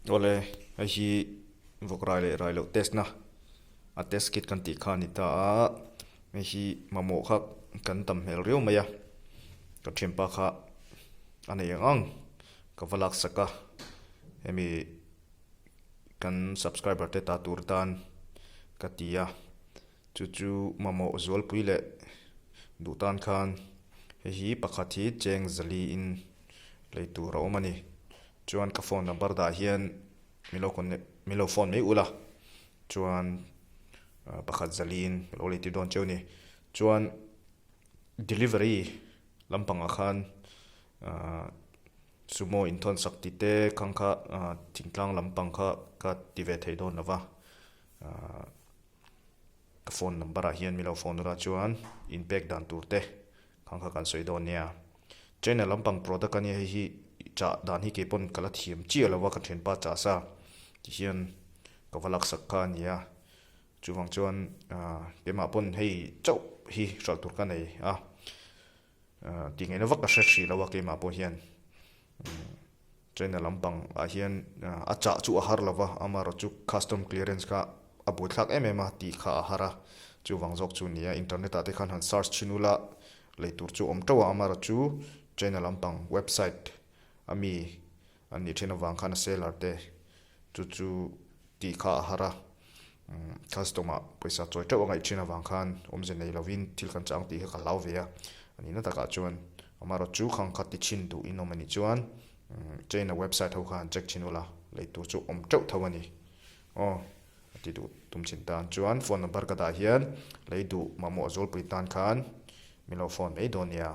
Awle, hei hi vawk rai leh rai loh test na a test kit kan tih kha a ni ta a, hei hi mamawh kha kan tam hmel riau mai a, ka thianpa kha a nei ang ang ka va laksak a, hemi kan subscriber te ta tur tan ka ti a, chu chu mamawh zualpui leh duh tan khan hei hi pakhat hi cheng zali in lei tur a awm a ni. Chuan ka phone number dah hian min lo connect min lo phone mai ula chuan pakhat zaliin ka lo lei tir dawn cheu ni. Chuan delivery lampangah khan ahh sumo inthawn sak tih te khang kha ahh thingtlang lampang kha ka ti ve thei dawn lova ahh ka phone number ah hian min lo phone ula chuan inpek dan tur te Khang kha kan sawi dawn nia. China lampang product a nia hei hi chah dan hi keipawn ka la thiam chiah lo a ka thianpa chah sa ti hian ka va laksak kha a nia. Chuvang chuan keimah pawn hei chauh hi hralh tur ka nei a, tih ngaihna vak ka hre hrih lo a keimah pawh hian. China lampang ah hian a chah chu a har lo va, amaherawh chu custom clearance kha a buaithlak em em a tih kha a har a, chuvang zawk chu nia internet ah te khan han search thin ula lei tur chu awm teuh a, amaherawh chu China lampang website a mi an nih thin avang khan a seller te chu chu tih kha a har a, custom ah pawisa chawi teuh a ngaih thin avang khan awmze nei lovin thil kan chang tih kha ka hlau ve a, a nihna takah chuan amaherawh chu khang kha ti chhin duh in awm a nih chuan China website ho kha han check chhin ula lei tur chu awm teuh tho a ni aw a ti duh tum chhin tan chuan phone number ka dah hian lei duh mamawh zawlpui tan khan min lo phone mai dawn nia.